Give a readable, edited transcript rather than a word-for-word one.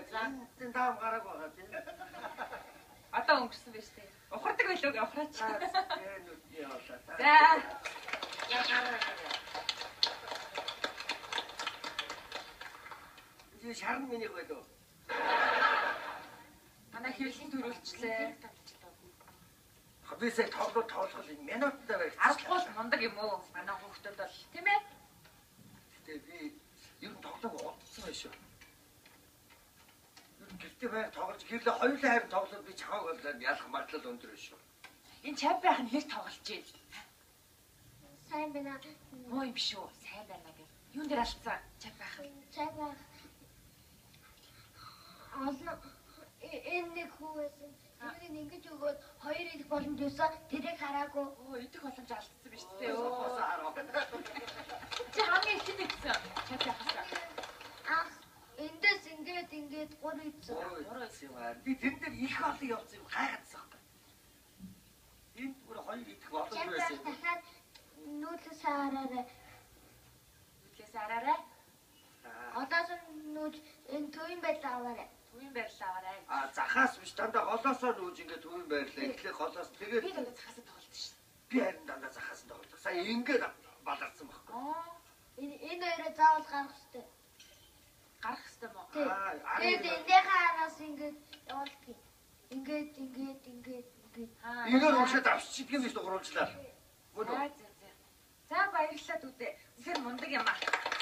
За таам гараагүй байгаа тийм. Одоо өнгөрсөн байж тээ. Ухардаг байлуу гэ ухраач. За. Энэ шарн минийх байлуу. Манай хэвлэлийн төрүүлчлээ. Би сая тоглоод тоглох энэ минуттай баригдсан. Аргагүй л мундаг юм уу? Манай хүүхдүүд бол тийм ээ. Гэтэ би ер нь тоглоом удсан байх шүү. Ер нь гэртээ байг тоглож гэрлээ хоёулаа харин тоглоод би чамааг бол ялах магадлал өндөр шүү. Энэ чав байх нь хэр тоглож ийн? Сайн байна. Муу юм шүү. Сайн байна гэх. Юун дээр алдсан? Чав байх. Чав байх. Олон энэ нэг хүү байсан. Тэрийг ингэж өгөөд хоёр идэх боломж байсан. Тэрийг хараагүй. Өө идэх боломж алдсан биз дээ. Чи хамгийн их идсэн. Чав байхасаа. Ах эндээс ингээд ингээд 3 идсэн. 3 идсэн юм аа. Би тэрэн дээр их олон явсан юм гайхацсан байхгүй. Энд бүр хоёр идэх боломж байсан. Дахиад нүүлээс хараарай. Нүүлээс хараарай. Одоос нүүж энэ төвийн байдлаа аваарай. Төвийн байрлал аваарай. А захаас биш дандаа голоосоо нүүж ингээд төвийн байрлал. Эхлээ голоос тэгээд би дандаа захаасаа тоглолт шин. Би харин дандаа захаас нь тоглолт. Сая ингээд баларсан байхгүй. Энэ хоёроо заавал гарах хэрэгтэй. Гарах хэрэгтэй мó? Тэгээд энийхээ араас ингээд явуулдаг. Ингээд ингээд ингээд ингээд. Ингээд уушаад авчиж юм биш дугруулжлаа. За за за. За баярлалаа дүүдээ. Үнэхээр мундаг юм аа.